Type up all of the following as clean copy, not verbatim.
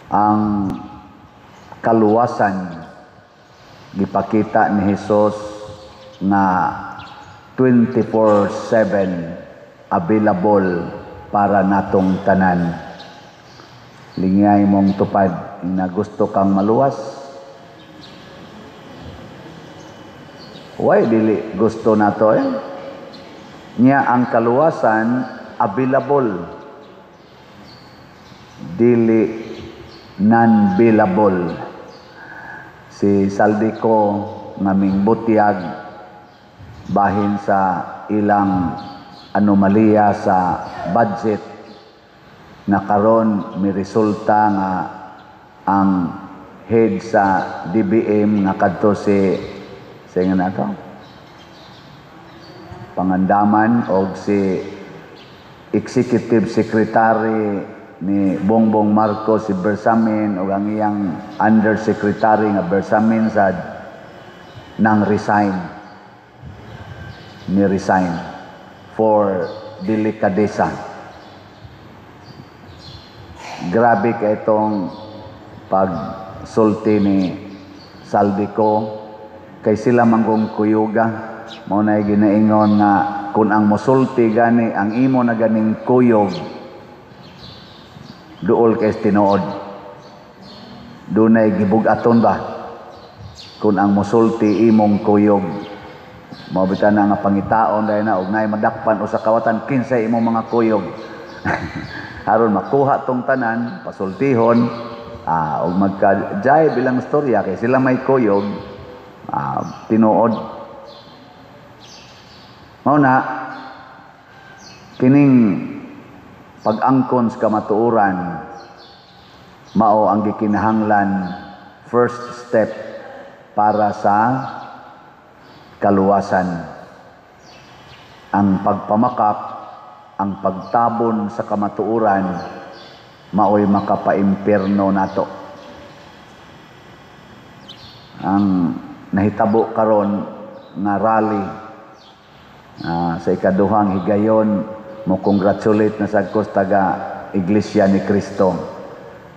Ang kaluwasan, gipakita ni Hesus nga 24/7 available para natong tanan. Lingay mong tupad na gusto kang maluwas. Why dili gusto nato eh? Nya ang kaluwasan available, dili non-available. Si Zaldy Co ngaming butyag bahin sa ilang anomalya sa budget na karon mi resulta nga ang head sa DBM nga kadto si sa nga nato Pangandaman og si Executive Secretary ni Bongbong Marcos, si Bersamin, og ang iyang Undersecretary nga Bersamin sad nang resign, ni resign for delikadesa. Grabe kay itong pagsulti ni Zaldy Co kay sila manggong kuyuga. Mao na ginaingon nga kung ang mosulti gani ang imo na ganing kuyog, duol kay tinuod, dunay gibug-aton ba kung ang mosulti imong kuyog. Mao bitaw na nga pangitaon dahil na og naay madakpan usa kawatan, kinsay imong mga kuyog aron makuha tong tanan, pasultihon og magka-jay bilang storya kay sila may kuyog tinuod. Mao na kining pag-angkon sa kamatuoran mao ang gikinahanglan first step para sa kaluwasan. Ang pagpamakak, ang pagtabon sa kamatuoran, maoy makapaimpierno nato. Ang nahitabo karon nga rally sa ikaduhang higayon, mo congratulate na sad ko sa taga Iglesia ni Cristo.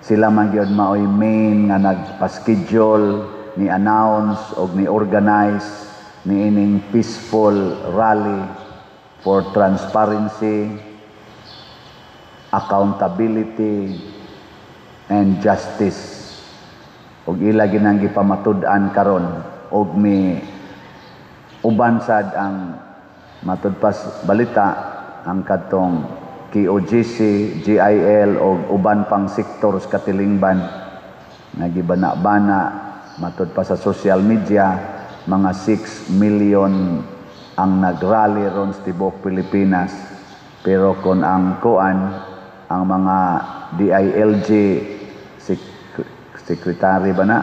Sila man gyud maoy main nga nagpa-schedule, ni announce og ni organize ni ining peaceful rally for transparency, accountability and justice. Og ila ginang gipamatud-an karon og mi uban sad ang matud pas balita ang kadtong KOJC, JIL og uban pang sektor sa katilingban nga gibana-bana matud pa sa social media, mga 6 million ang nagrally ron sa tibuok Pilipinas. Pero kon ang kuan, ang mga DILG secretary ba na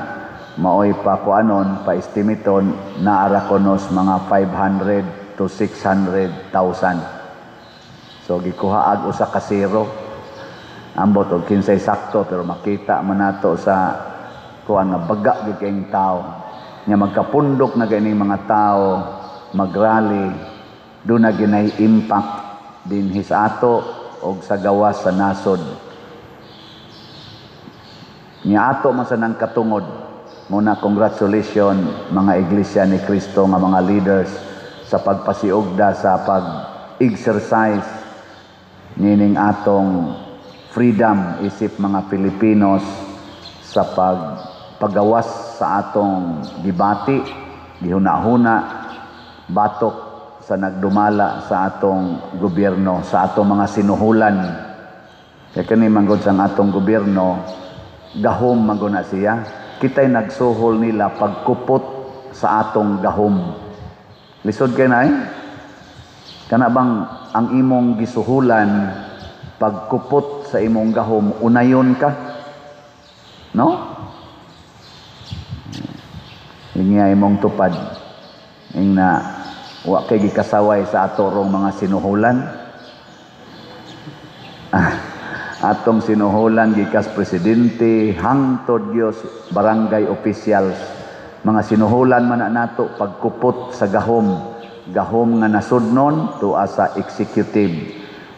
maoy pa kuanon pa estimaton naara konos mga 500 to 600,000. So gikuha ag usa ka zero, ambot og kinsay sakto, pero makita man nato sa kuan nga baga gyud kayong tao nga magkapundok na ganing mga tao magrally, do na ginay impact dinhi sa ato og sa gawas sa nasod. Nya ato man sa nang katungod. Muna congratulations mga Iglesia ni Cristo nga mga leaders sa pagpasiugda sa pag-exercise nining atong freedom isip mga Filipinos sa pagpagawas sa atong gibati, gihuna-huna batok sa nagdumala sa atong gobyerno, sa atong mga sinuhulan. Kaya kani manggod sa atong gobyerno, gahom manggod na siya. Kita'y nagsuhol nila pagkupot sa atong gahom. Lisod kay na eh? Kana bang ang imong gisuhulan pagkupot sa imong gahom, unayon ka? No? Ingay imong tupad. Ing na wa kay gikasaway sa atorong mga sinuhulan. Atong sinuhulan gikas presidente hangtod gyud barangay officials, mga sinuhulan man na nato pagkupot sa gahom, gahom nga nasudnon tuwa sa executive,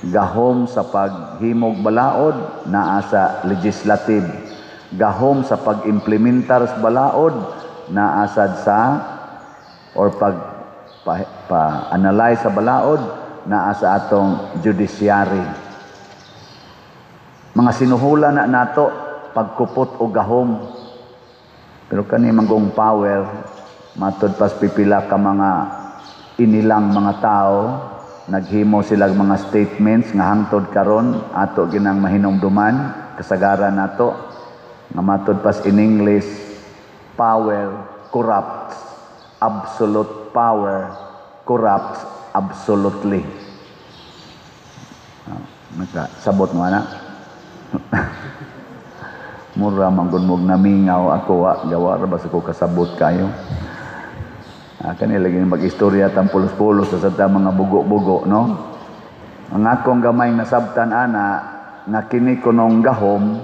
gahom sa paghimog balaod naa sa legislative. Gahom sa pag-implementar sa balaod, naa sad sa or pag pa analyze sa balaod, naa sa atong judiciary. Mga sinuhula na nato pagkupot og gahom. Pero kani manggong power, matud pas pipila ka mga inilang mga tao, naghimo sila mga statements nga hangtod karon ato ginang mahinumduman, kasagaran nato nga matud pas in English, "Power corrupts, absolute power corrupts absolutely." Ah, sabot mo na. Mura man gud mog namingaw ako, wa gawa ra ba sa ko kasabot kayo. Ah, kani lagi mag-istorya tang pulos-pulos sa sa mga bugo-bugo, no? Ang akong gamay nasabtan ana nga kini kunong gahom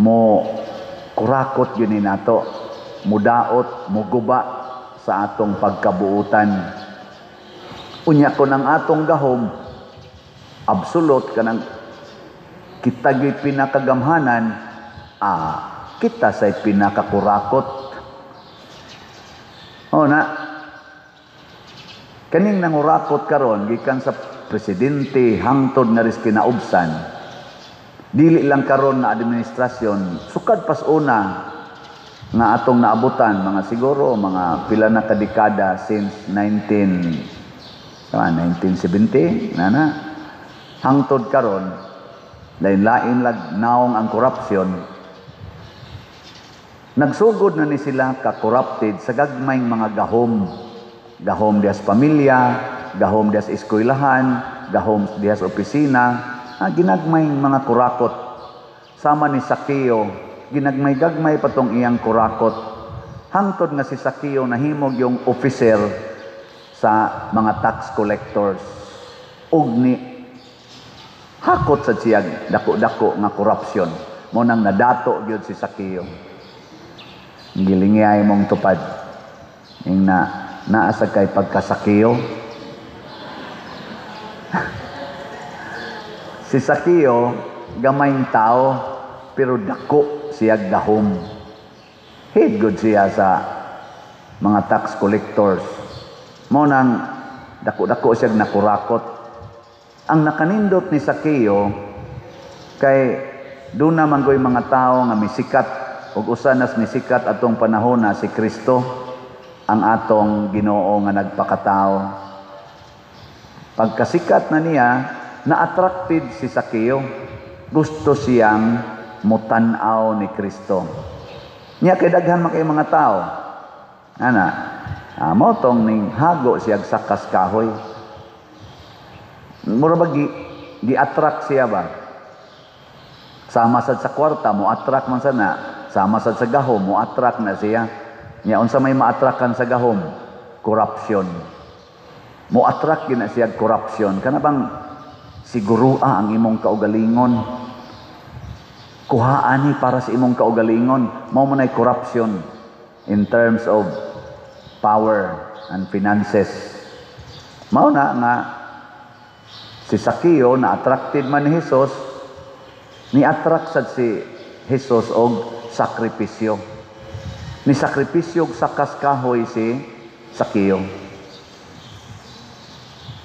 mo kurakot yun ni nato, mudaot, muguba sa atong pagkabuutan. Unya kon ang atong gahom absolute, kanang kita gyud pinakagamhanan, kita say pinakakurakot. Oh na kaning nangurakot karon gikan sa presidente hangtod nga ris kinaubsan, dili lang karon nga administrasyon, sukad pas una nga atong naabutan, mga siguro mga pila na ka dekada, since 19 tama, 1970 na na hangtod karon, lain-lain lag naong ang korupsyon. Nagsugod na ni sila ka corrupted sa gagmayng mga gahom. Gahom diha sa pamilya, gahom diha sa eskwelahan, gahom diha sa opisina, ginagmayng mga kurakot. Sama ni Sakeo, ginagmay-gagmay patong iyang kurakot. Hangtod nga si Sakeo nahimog yung officer sa mga tax collectors. Ug ni hakot sa siyag dako-dako nga korupsyon. Mo nang nadato gyud si Sakeo. Gilingay mong tupad. Ing na naa sa kay pagkasakeo. Si Sakeo gamayng tao pero dako siya gahom. Head good siya sa mga tax collectors. Mo nang dako-dako siya nakurakot. Ang nakanindot ni Sakeo kay doon naman ko'y mga tao nga misikat ug usa nas nisikat atong panahon na si Kristo, ang atong Ginoo nga nagpakatao. Pagkasikat na niya, na-attracted si Sakeo. Gusto siyang mutan-aw ni Kristo. Niya kay daghan man kay mga tao. Ana, mo tong ning hago siya sakas kahoy. Mura ba gi-attract siya ba? Sama sad sa kwarta, mo attract man sana. Sama sad sa gahom, mo attract na siya. Nya unsa may ma-attractan sa gahom? Corruption. Mo attract gina siya corruption. Kana bang sigurua ang imong kaugalingon? Kuhaan ni para sa imong kaugalingon. Mao man ay corruption in terms of power and finances. Mao na nga si Sakeo na attracted man ni Jesus, ni attract sad si Jesus og sakripisyo. Ni sakripisyo og sakas kahoy si Sakeo.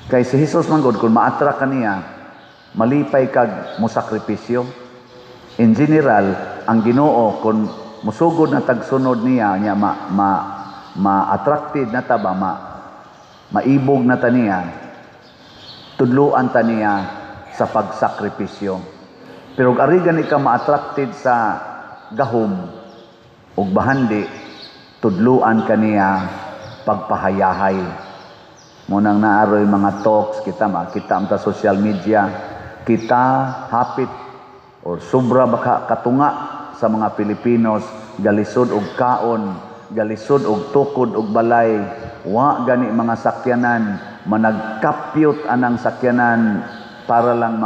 Kay si Jesus man gud, kung ma-attract ka niya, malipay kag mosakripisyo. In general, ang Ginoo kung musugod na tagsunod niya, niya ma, ma ma-attracted na ta ba, maibog na ta niya, tudluan ta niya sa pagsakripisyo. Pero kung ari gani ka ma-attracted sa gahom ug bahandi, tudluan ka niya pagpahayahay. Munang naaroy mga talks kita, makita ta social media, kita hapit or sobra baka katunga sa mga Pilipinos galisod og kaon, galisod og tukod og balay, wa gani mga sakyanan, managkapyot anang sakyanan para lang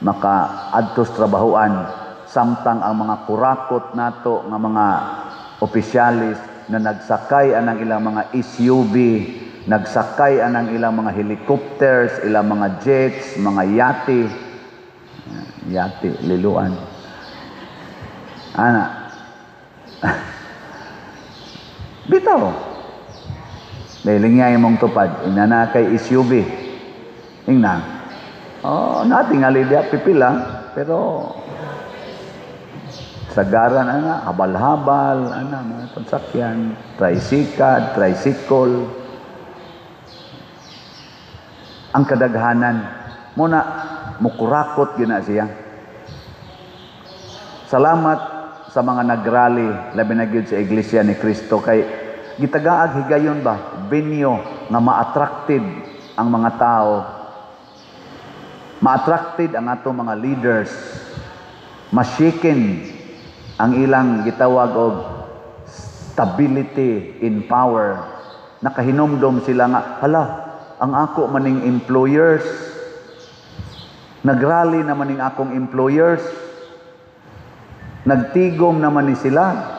maka adtos trabahuan, samtang ang mga kurakot nato nga mga opisyalis na nagsakay anang ilang mga SUV, nagsakay anang ilang mga helicopters, ilang mga jets, mga yate, yate, liluan. Ana. Bitaw. Dahil nga imong tupad, ina na kay SUV. Ingna. Oh, natingali diya pipila, pero sagaran ana, habal-habal ana mga pansakyan, tricycle, tricycle. Ang kadaghanan muna mukurakot gyud na siya. Salamat sa mga nagrally, labi na gyud sa Iglesia ni Cristo, kay gitagaag higayon ba venue nga ma-attracted ang mga tao, ma-attracted ang ato mga leaders, ma-shaken ang ilang gitawag og stability in power. Nakahinumdom sila nga, hala, ang ako maning employers, nagrally naman ning akong employers, nagtigom naman ni sila,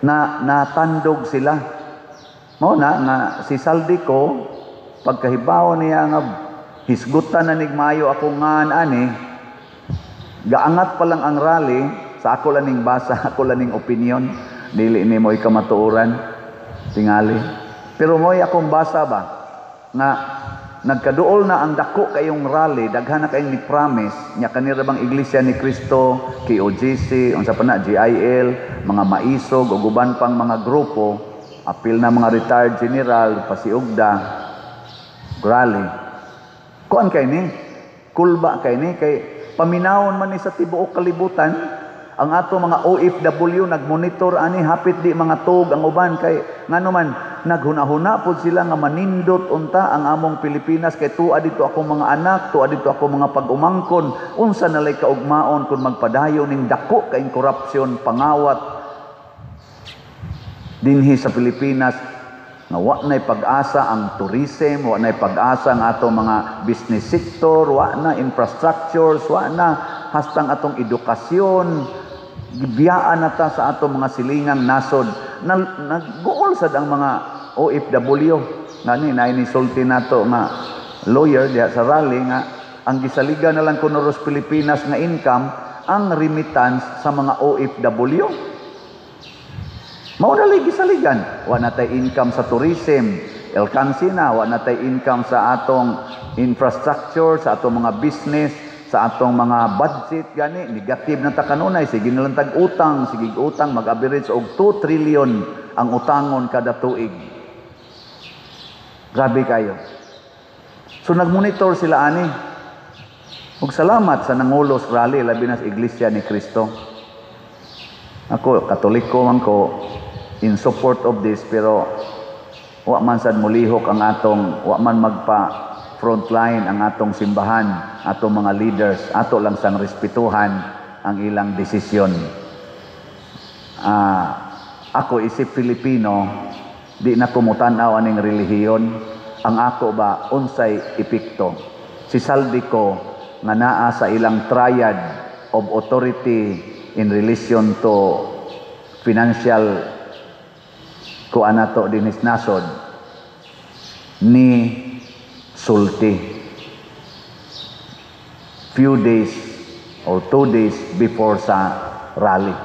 na natandog sila. Mao na nga si Zaldy Co, pagkahibaw niya nga hisgutan na nigmayo ako ngan ani, gaangat pa lang ang rally. Sa ako lang ning basa, ako lang ning opinion, dili ni mo ikamatuoran tingali, pero mo'y akong basa ba nga nagkaduol na ang dako kayong rally, daghan na kayong ni promise nya kanira bang Iglesia ni Cristo, KOJC, unsa pa na, GIL, mga maisog ug uban pang mga grupo, apil na mga retired general, pasiugda rally. Kuan kay ni kulba kay ni, kay paminawon man ni sa tibuok kalibutan. Ang ato mga OFW nagmonitor ani, hapit di mga tug ang uban, kay ngano man naghuna-huna pod sila nga manindot unta ang among Pilipinas, kay tuwa dito akong mga anak, tuwa dito akong mga pag-umangkon. Unsa nalay kaugmaon kung magpadayon ning dako kay korupsyon, pangawat dinhi sa Pilipinas, nga wa na'y pag-asa ang tourism, wa na'y pag-asa ang ato mga business sector, wa na infrastructures, wa na hastang atong edukasyon, gibiyaan na ta sa atong mga silingang nasod. Nag-guol sad ang mga OFW. Ngani na inisulti nato nga lawyer diha sa rally nga ang gisaligan na lang kuno ros Pilipinas nga income ang remittance sa mga OFW. Mao na lay gisaligan. Wa na tay income sa tourism, alkansi na, wa na tay income sa atong infrastructure, sa atong mga business, sa atong mga budget gani, negative na ta kanunay, sige na lang tag utang, sige utang, mag-average og 2 trillion ang utangon kada tuig. Grabe kayo. So nagmonitor sila ani. Ug salamat sa nangulos rally, labi na sa Iglesia ni Cristo. Ako, Katoliko man ko, in support of this, pero wa man sad molihok ang atong, wa man magpa frontline ang atong simbahan, atong mga leaders, ato lang sang respetuhan ang ilang desisyon. Ako isip Filipino, di na kumutan-aw aning relihiyon. Ang ako ba unsay epekto? Si Zaldy Co nga naa sa ilang triad of authority in relation to financial kuan nato dinis nasod ni sulti few days or 2 days before sa rally.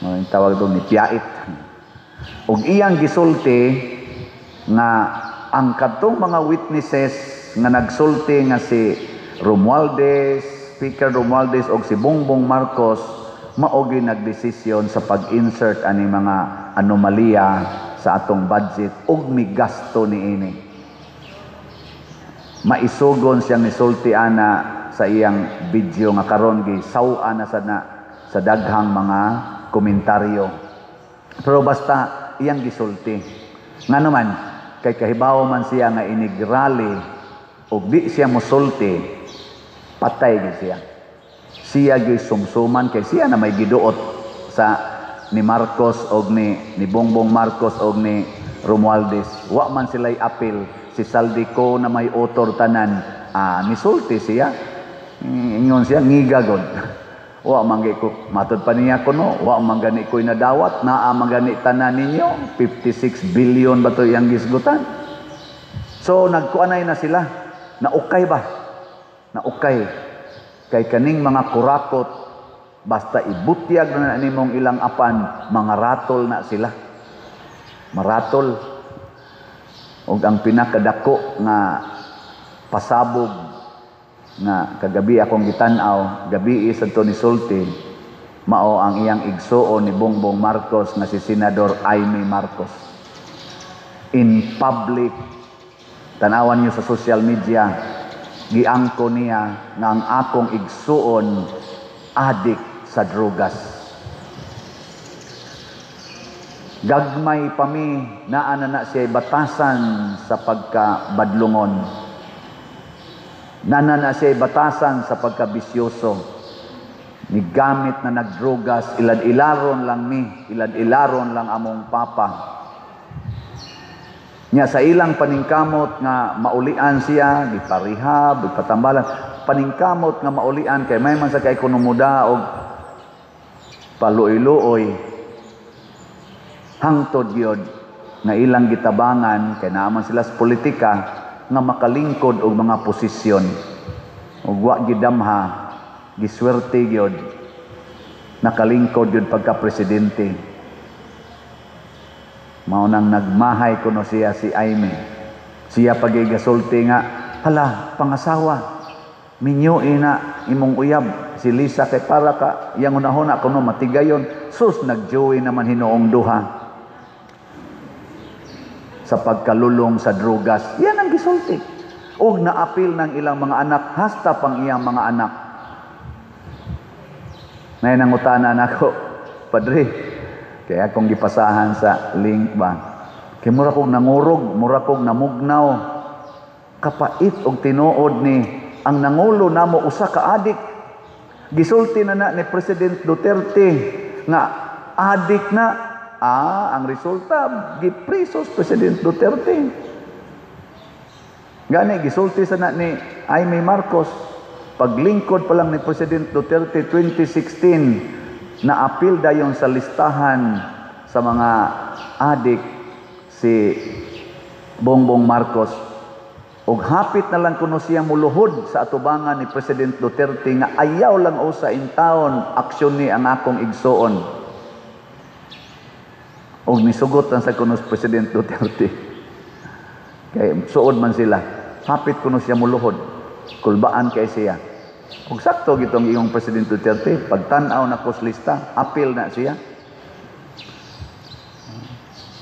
Ang tawag doon ni piyait. Ug iyang gisulti nga ang kadtong mga witnesses nga nagsulti nga si Romualdez, Speaker Romualdez og si Bongbong Marcos mao gyud nagdesisyon sa pag-insert ani mga anomalya sa atong budget ug migasto niini. Maisugon siyang nisulti ana sa iyang video nga karon gi saw-a na sad na sa daghang mga komentaryo. Pero basta iyang gisulti. Ngano man kay kahibaw man siya nga inig rally ug di siya mosulti, patay gyud siya. Siya gyud sumsuman kay siya na may giduot sa ni Marcos og ni Bongbong Marcos og ni Romualdez. Wa man sila'y apil, si Zaldy Co na may author tanan. Nisulti siya. Ingon siya ngiga god. Wa man gyud ko matud pa niya kuno, wa man gani ko'y nadawat, naa man gani tanan ninyo, 56 billion ba to iyang gisgutan. So nagkuanay na sila, naukay ba? Naukay. Kay kaning mga kurakot Basta ibutyag na nimong ilang apan, mga ratol na sila. Maratol. Og ang pinakadako nga pasabog nga kagabi akong gitan-aw, gabi sa to ni sulti, mao ang iyang igsuon ni Bongbong Marcos nga si Senador Imee Marcos. In public, tanawan niyo sa social media, giangko niya nga ang akong igsuon adik sa drugas. Gagmay pa mi, naa na na siya batasan sa pagkabadlungon. Naa na na siya batasan sa pagkabisyoso. Nigamit na nagdrugas, ilad-ilaron lang mi, ilad-ilaron lang among papa. Nya sa ilang paningkamot nga maulian siya, giparehab, gipatambalan, paningkamot nga maulian kay may man sa kay kuno muda og paluoy-luoy, hangtod gyud nga ilang gitabangan kay naa man sila sa politika nga makalingkod og mga posisyon. Ug wa gidamha, giswerte gyud nakalingkod gyud pagka presidente. Mao nang nagmahay kuno siya si Imee. Siya pagigasulti nga, hala, pangasawa, minyo ina imong uyab si Lisa kay para ka iyang hunahuna kuno matigayon. Sus, nagjoy naman hinuong duha sa pagkalulong sa drugas. Yan ang gisulti. Og naapil ng ilang mga anak hasta pang iyang mga anak. Nay nangutana nako, "Padre," kaya akong gipasahan sa link ba. Kay mura kong nangurog, mura kong namugnaw. Kapait og tinuod ni ang nangulo namo usa ka adik. Gisulti na na ni President Duterte nga adik na. Ang resulta giprisos President Duterte. Gani gisulti sa na ni Imee Marcos, paglingkod pa lang ni President Duterte 2016, na apil dayon sa listahan sa mga adik si Bongbong Marcos. Og hapit na lang kuno siya muluhod sa atubangan ni President Duterte nga ayaw lang usa in taon aksyon ni ang akong igsuon. Og nisugot lang sa kuno si President Duterte. Kay suod man sila. Hapit kuno siya muluhod. Kulbaan kay siya. Og sakto gitong iyong President Duterte, pagtan-aw na kos lista, apil na siya.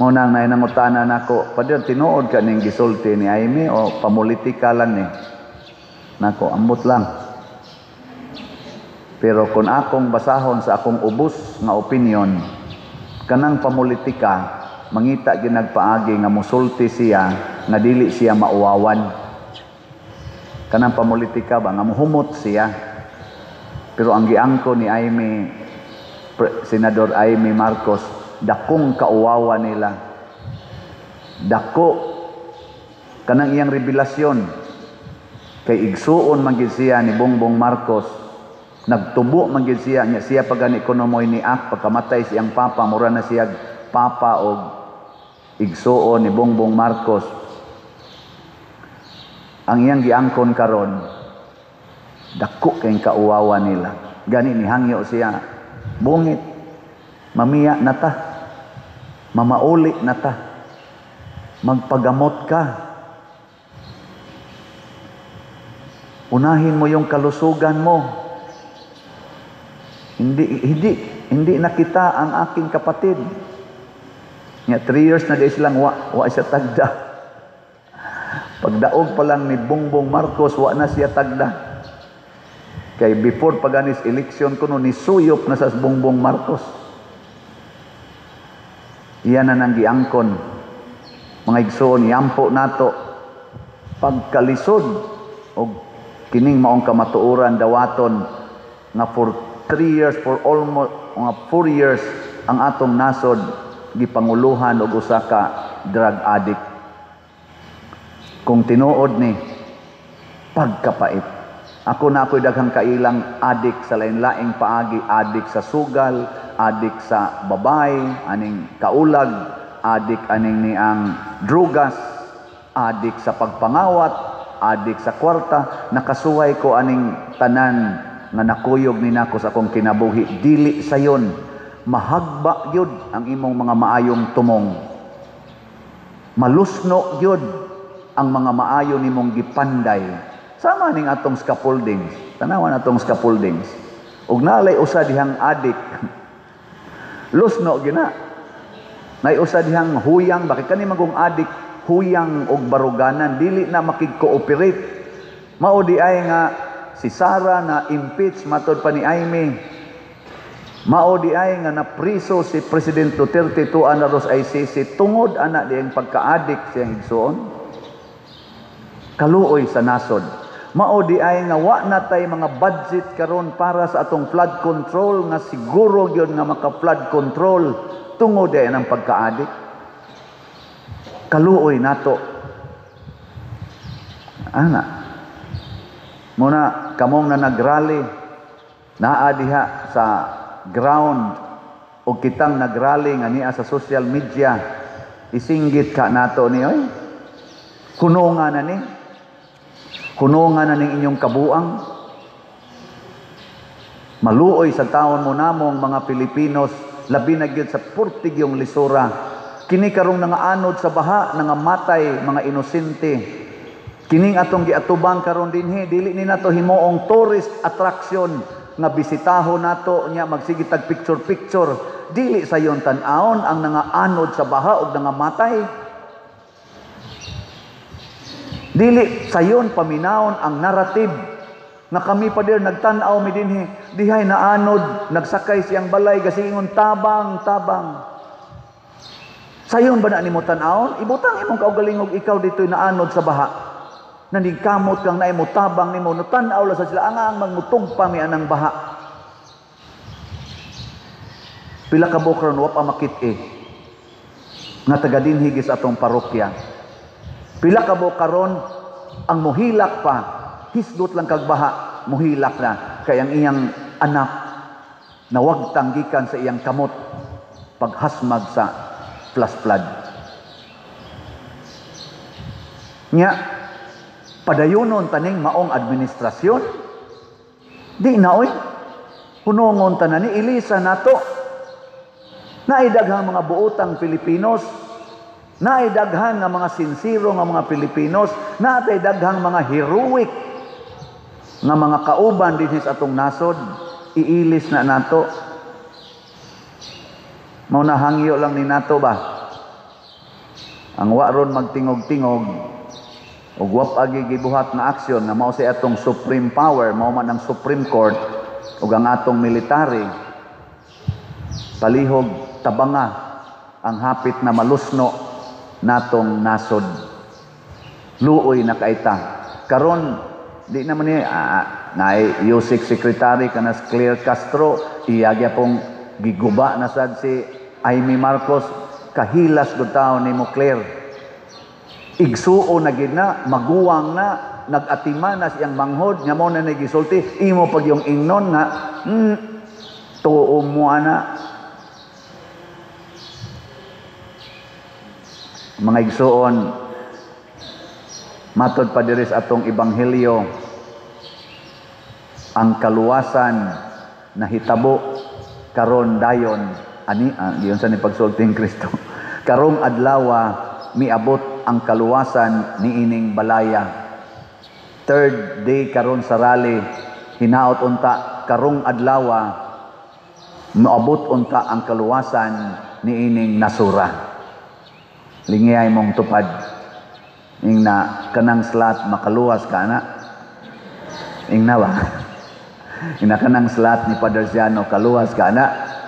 Mao nang naay nangutana nako, "Padre, tinuod ka ning gisulti ni Imee o pamulitika lang ni?" Nako, ambot lang. Pero kung akong basahon sa akong ubos nga opinion, kanang pamulitika, mangita ginagpaagi nga musulti siya nga dili siya mauwawan. Kanang pamulitika ba nga muhumot siya. Pero ang giangko ni Imee, Senador Imee Marcos, dakong kauwawa nila. Dako kanang iyang revelasyon kay igsuon man gid siya ni Bongbong Marcos. Nagtubo man gid siya nya siya pagani kuno moy ni ak pagkamatay siyang papa, mura na siya papa og igsuon ni Bongbong Marcos. Ang iyang giangkon karon, dako kay kauwawa nila. Gani ni hangyo siya, "Bungit, mamiya na ta, mamauli na ta, magpagamot ka. Unahin mo yung kalusugan mo. Hindi na kita ang aking kapatid." Nga 3 years na di silang wa siya tagda. Pagdaog pa lang ni Bongbong Marcos, wa na siya tagda. Kay before paganis election kuno ni suyop na sa Bongbong Marcos. Iyan na nang giangkon. Mga igsoon, yampo nato pagkalisod og kining maong kamatuoran dawaton nga for 3 years, for almost mga 4 years ang atong nasod gipanguluhan og usa ka drug addict. Kung tinuod ni pagkapait. Ako na ako'y daghang kailang adik sa lain-laing paagi, adik sa sugal, adik sa babay, aning kaulag, adik aning niang drugas, adik sa pagpangawat, adik sa kwarta. Nakasuway ko aning tanan nga nakuyog ni nako sa akong kinabuhi. Dili sayon, mahagba gyud ang imong mga maayong tumong. Malusno gyud ang mga maayo nimong gipanday. Sama ning atong scaffoldings. Tanawan atong scaffoldings. Ug nalay usa dihang adik. Lusno gyud na. Nay usa dihang huyang, bakit kani magong adik huyang og baruganan, dili na makig-cooperate. Mao di ay nga si Sara na impeach matod pa ni Amy. Mao di ay nga napriso si President Duterte tuan na ros ICC tungod ana diyang pagka-adik siyang igsuon. Kaluoy sa nasod. Mao di ay nga wa na tay mga budget karon para sa atong flood control nga siguro gyud nga maka-flood control tungod di ay ng pagka-adik. Kaluoy nato. Ana. Muna kamong na nagrally naa diha sa ground o kitang nagrally nga niya sa social media, isinggit ka nato ni oy. Hunonga na ni. Hunonga na ning inyong kabuang. Maluoy sa taon mo namong mga Pilipinos, labi na gyud sa purtigyong lisura. Kini karong nangaanod sa baha, nangamatay mga inosente. Kining atong giatubang karon dinhi, dili ni nato himuong tourist attraction nga bisitaho nato nya magsige tag picture picture. Dili sayon tan-awon ang nangaanod sa baha ug nangamatay. Dili sayon paminawon ang narrative nga kami pa dir nagtan-aw mi dinhi, dihay naanod, nagsakay siyang balay kasi ingon tabang tabang. Sayon ba na nimo tan-awon? Ibutang imong kaugalingog ikaw dito'y naanod sa baha. Nanigkamot kang naay mo tabang nimo, no tan-aw la sa sila ang ang magmutug pa mi anang baha. Pila ka buok ron wa pa makit-i nga taga dinhi gis atong parokya. Pila ka buok karon ang muhilak pa, hisgot lang kag baha, muhilak na kay ang iyang anak nawagtang gikan sa iyang kamot paghasmag sa flash flood. Nya padayonon taning maong administrasyon, di na oy hunongon tanan ni ilisa nato. Naay daghang mga buotang Pilipinos, naay daghan nga mga sinsero nga mga Pilipinos, naay daghang mga heroic nga mga kauban dinhi sa atong nasod, iilis na nato. Mao na hangyo lang ni nato ba? Ang wa ron magtingog-tingog ug wa pa gibuhat nga aksyon nga mao sa atong supreme power, mao man ang Supreme Court ug ang atong military, palihog tabanga ang hapit na malusno natong nasod. Luoy na kaita. Karon di naman ni naay USIC Secretary kanas Claire Castro, iya gyapong giguba na sad si Amy Marcos, kahilas gud taon nimo Claire. Igsuo na gid na, maguwang na, nag-atima na siyang manghod, nga mo na nagisulti, imo pag yung ingnon nga, tuo mo ana. Mga igsuon, matod pa diri sa atong ebanghelyo, ang kaluwasan nahitabo karon dayon ani giyon sa ni pagsulting Kristo. Karong adlawa miabot ang kaluwasan niining balaya. Third day karon sa rally, hinaot unta karong adlawa moabot unta ang kaluwasan niining nasura. Lingiyay mong tupad ing na kanang slot makaluwas ka na. Ing na ba? Ing na kanang slot ni Padre Siano kaluwas ka na.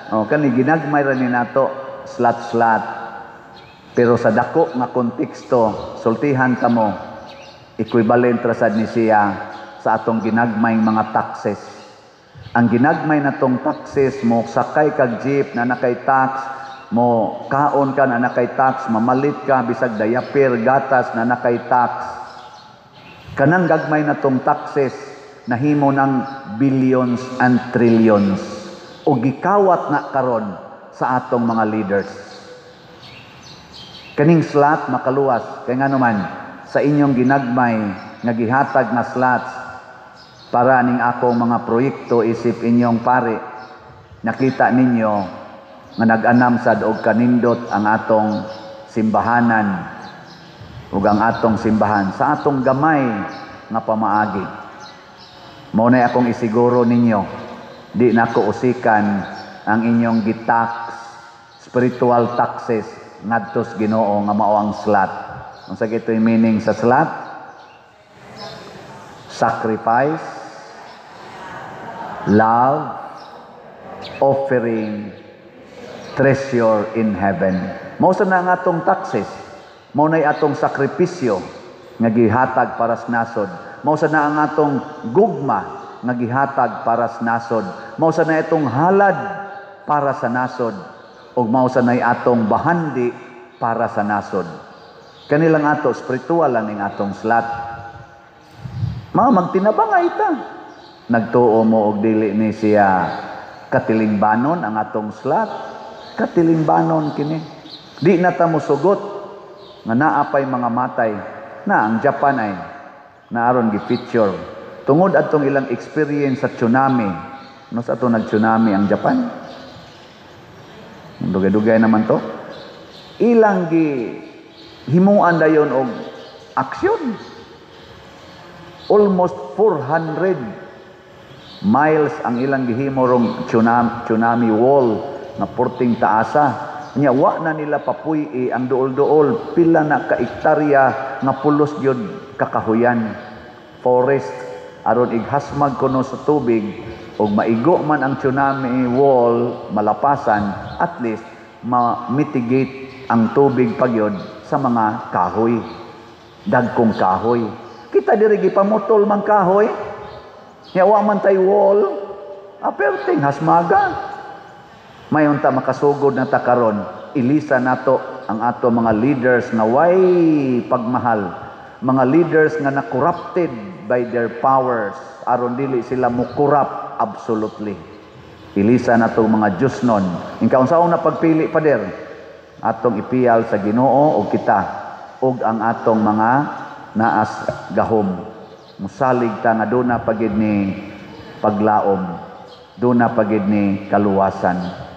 O kani ginagmay ra ni nato slot-slot. Pero sa dako nga konteksto, sultihan kamo, equivalent ra sad ni siya sa atong ginagmay mga taxes. Ang ginagmay natong taxes, mo sakay kag jeep na nakay tax, mo kaon ka na nakay tax, mamalit ka bisag diaper, gatas na nakay tax. Kanang gagmay natong taxes nahimo ng billions and trillions o gikawat na karon sa atong mga leaders. Kaning slot makaluwas kay ngano man sa inyong ginagmay nga gihatag nga slots, Para ning akong mga proyekto isip inyong pare, nakita ninyo nga nag-anam sad og kanindot ang atong simbahanan ug ang atong simbahan sa atong gamay nga pamaagi. Mao na akong isiguro ninyo, di nako usikan ang inyong gitax, spiritual taxes ngadto sa Ginoo nga mao ang slat. Unsa gito'y meaning sa slat? Sacrifice, love, offering, treasure in heaven. Mao sa na ang atong taxes. Mao na'y atong sakripisyo nga gihatag para sa nasod. Mao sa na ang atong gugma nga gihatag para sa nasod. Mao sa na itong halad para sa nasod. Ug mao sa na'y atong bahandi para sa nasod. Kanilang ato spiritual lang ning atong slat. Mga magtinabangay ta. Nagtuo mo og dili ni siya katilingbanon ang atong slat. Katilingbanon kini. Di na ta mosugot nga naa pay mga matay na ang Japan ay naaron gi-feature tungod atong ilang experience sa tsunami. No, sa ato nag-tsunami ang Japan. Dugay-dugay naman to. Ilang gi himuan dayon og aksyon. Almost 400 miles ang ilang gihimo rong tsunami wall nga porting taasa. Nya wa na nila papuy-i ang duol-duol, pila na ka ektarya nga pulos gyud kakahuyan, forest, aron ighasmag kuno sa tubig ug maigo man ang tsunami wall, malapasan, at least ma-mitigate ang tubig pagyod sa mga kahoy, dagkong kahoy. Kita diri gipamutol man kahoy. Nya wa man tay wall, aperting hasmaga. Mayon ta makasugod na ta karon, ilisa nato ang ato mga leaders nga way pagmahal, mga leaders nga na corrupted by their powers, aron dili sila mo corrupt absolutely. Ilisa nato mga Diyosnon. Inka unsaon na pagpili, pader, atong ipiyal sa Ginoo og kita ug ang atong mga naas gahom. Musalig ta nga duna pagid ni paglaom, duna pagid ni kaluwasan.